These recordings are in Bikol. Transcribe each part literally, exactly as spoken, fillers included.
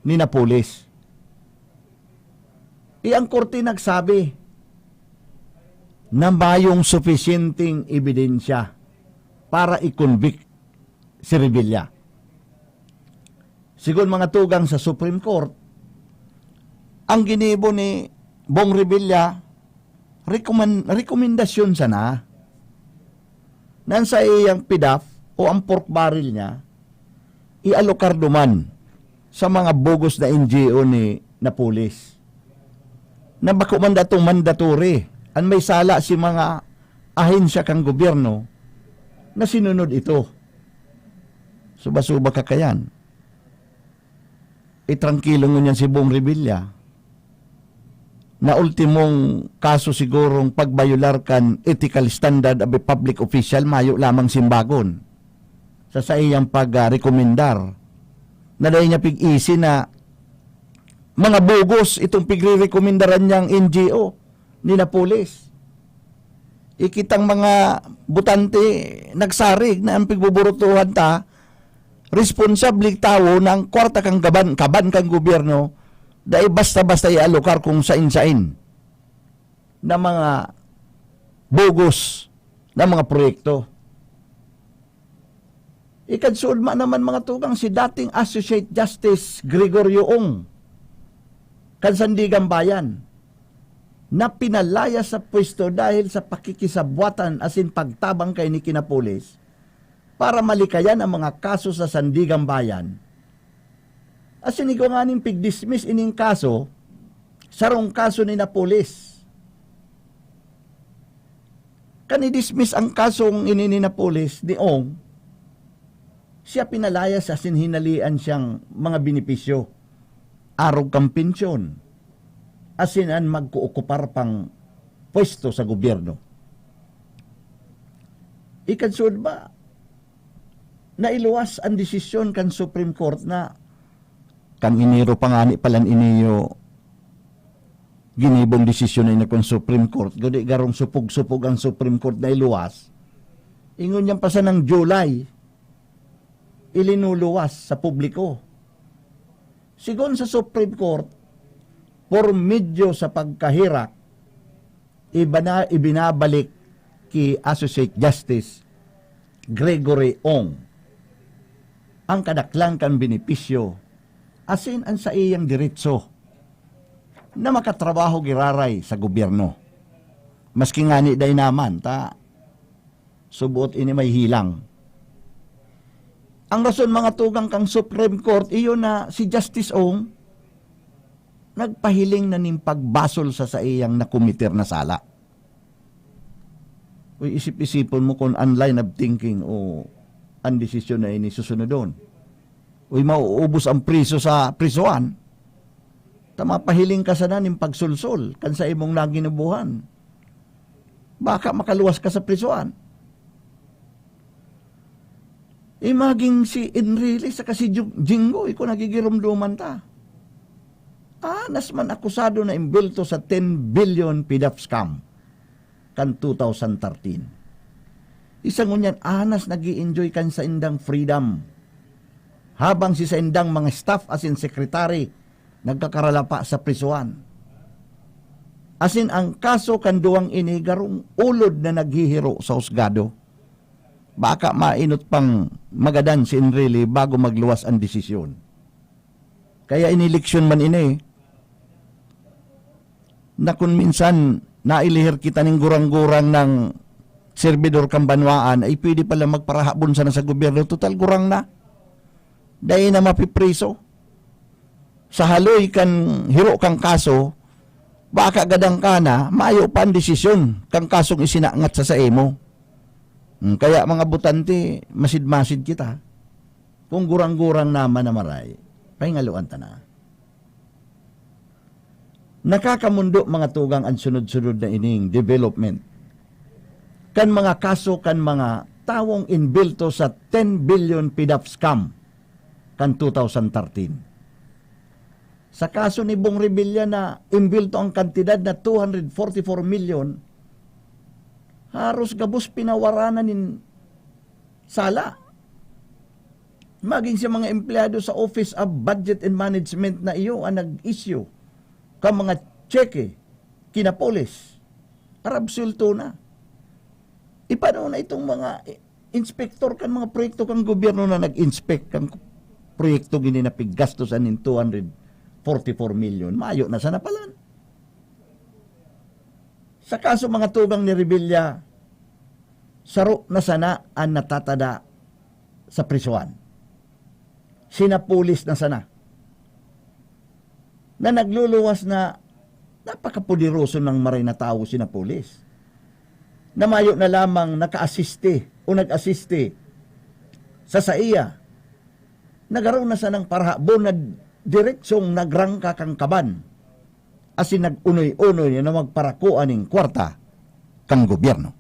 ni Napoles. Ang korte nagsabi na mayong sufisyenteng ebidensya para i-convict si Revilla. Sigon mga tugang sa Supreme Court, ang ginibo ni Bong Revilla, rekomen-, rekomendasyon sana na sa iyang PDAF o ang pork barrel niya, ialokar duman sa mga bogus na N G O ni Napoles, na bako man datong mandatory, an may sala si mga ahensya kan gobyerno na sinunod ito. Suba-suba ka kayan. Itrangkilo ngunyan si Bong Revilla na ultimong kaso sigurong pagbayular kan ethical standard of a public official, mayo lamang simbagon sa saiyang pag-rekomendar na dai niya pig-isi na mga bogus itong pigrerekomendaran niyang N G O ni Napoles. Ikitang mga botante nagsarig na ang pigbuburutuhan ta, responsable tawo na ang kwarta kan gaban, kaban kan gobyerno, dai basta-basta ialokar kung sain-sain na mga bogus na mga proyekto. Ikadsuod man naman, mga tugang, si dating Associate Justice Gregorio Ong kan Sandigan Bayan na pinalayas sa pwesto dahil sa pakikisabwatan asin pagtabang kaini ki Napoles para malikayan ang mga kaso sa Sandigan Bayan. Asin igwa nganing pig-dismiss ining kaso, sarong kaso ni Napoles. Kan i-dismiss ang kasong ini ni Napoles, ni Ong, siya pinalayas asin hinalean siyang mga benepisyo, arog kan pensyon, asin an magkookupar pang pwesto sa gobyerno. Ikadsuod ba, nailuwas an desisyon kan Supreme Court na kan Enero pa ngani palan iniyo ginibong desisyon na ini kan Supreme Court, kundi garong supog-supog ang Supreme Court na iluwas. Ingon niyan pa sanang July, ilinuluwas sa publiko. Sigon sa Supreme Court, por medyo sa pagkahirak, ibana-, ibinabalik ki Associate Justice Gregory Ong ang kadaklan kan benepisyo asin an saiyang diretso na makatrabaho giraray sa gobyerno. Maski ngani dai naman ta suboot ini may hilang. Ang rason, mga tugang, kan Supreme Court, iyo na si Justice Ong nagpahiling na nin pagbasol sa saiyang nakometer na sala. Uy, isip-isipon mo kun an line of thinking o an desisyon na ini susunodon. Uy, mauubos ang priso sa prisohan. Ta mapahiling ka sana nin pagsolsol kan sa imong naginubohan. Baka makaluwas ka sa prisohan. Imagine si Enrile saka si Ju-, Jinggoy kung nagigiromdoman ta. Anas man akusado na imbelto sa ten billion PDAF scam kan two thousand thirteen. Isa ngunyan, anas nag-i-enjoy kan saindang freedom, habang si saindang mga staff asin secretary nagkakaralapa sa prisohan. Asin ang kaso kan duwang ini garong ulod na naghihiro sa husgado. Baka mainot pang magadan si Enrile bago magluwas an desisyon. Kaya inileksyon man ini, na kun minsan nailihir kita ning gurang-gurang ng serbidor kan banwaan, ay pwede pala magparahabon sana sa gobyerno. Total, gurang na. Dai na mapipriso. Sa haloy kan hiro kan kaso, baka gadan ka na, mayo pa an desisyon kan kasong isinangat sa saimo. Hmm, kaya, mga botante, masid-masid kita. Kung gurang-gurang naman na maray, pahingaluan ta na. Nakakamondo, mga tugang, an sunod-sunod na ining development kan mga kaso kan mga tawong imbelto sa ten billion PDAF scam kan two thousand thirteen. Sa kaso ni Bong Revilla na imbelto ang kantidad na two hundred forty-four million, haros gabos pinawaranan nin sala. Magin sa mga empleyado sa Office of Budget and Management na iyo ang nag-issue kan mga tseke kinapulis, aram, suweldo na. Ipano na itong mga inspektor kan mga proyekto kan gobyerno na nag-inspect kan proyekto gini na piggastosan nin two hundred forty-four million. Mayo na sana palan. Sa kaso, mga tugang ni Revilla, saro na sana an natatada sa prisohan. Sinapulis na sana. Na nagluluwas na napakapoderoso nang maray na tawo, sinapulis. Na mayo na lamang nakaasiste o nag-asiste sa saiya. Nagaro na sanang parahabon na diretsong nagrangka kan kaban, asin nag-unoy-unoy na magparakua nin kwarta kan gobyerno.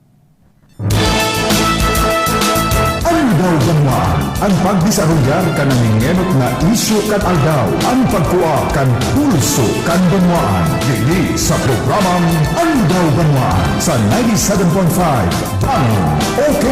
Aldaw Banwaan, an pagdesarolyar kan nangengenot na isyu kan aldaw, an pagkua kan pulso kan banwaan. Digdi sa programang Aldaw Banwaan sa ninety-seven point five Bangon. Okay.